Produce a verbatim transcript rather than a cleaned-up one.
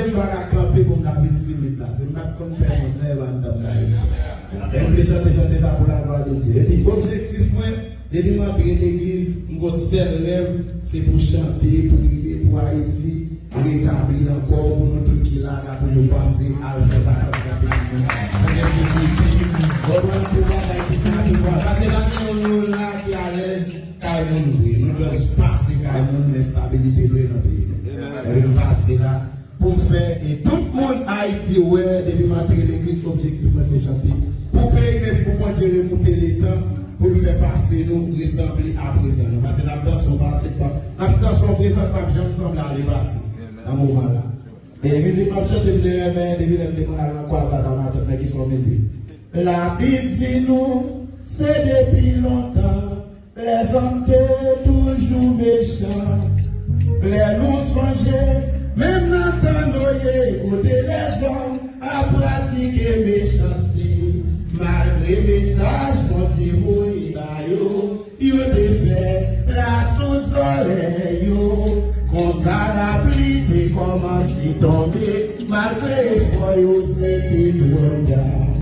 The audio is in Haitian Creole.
M pa ka kanpe pou m ta vin timid la. Si m pa t konn pè moun nan, e pa anndan m ta vin. Lè m vle chante, chante sa pou laglwa de Dye. Epi objektif mwen, depi m antre legliz, m gon sèl rèv, se pou chante, priye pou Ayiti retabli ankò, pou nou tout ki la, ka toujou panse al fè vakans nan peyi nou. Pou gen sekirite, konprann, pou bagay ki ka tou pa. Paske pa gen youn nou la ki alèz kay moun vre. Nou dwe pase kay moun, men estabilite dwe nan peyi nou. Ebyen, m pase la pou m fè, e tout moun Ayiti wè, depi m antre legliz, objektif mwen se chante pou peyi m, epi pou Bondye remoute letan, pou l fè pase nou resanble a prezan nou. Paske n ap danse yon pase, n ap danse yon prezan, n ap janm sanble ale pase nan moman la. E mizik m ap chante, m te renmen, depi lè m te konn al nan kwazad a matant mwen, ki se yon mizik. Labib di nou, se depi lontan, lèzòm te toujou mechan. Lè nou sonje, menm nan tan Noye, kote lèzòm ap pratike mechanste, malgre mesaj Bondye voye ba yo, yo te fè lasoud zòrèy yo. Konsa, lapli te kòmanse tonbe, malgre efò yo, se te twò ta.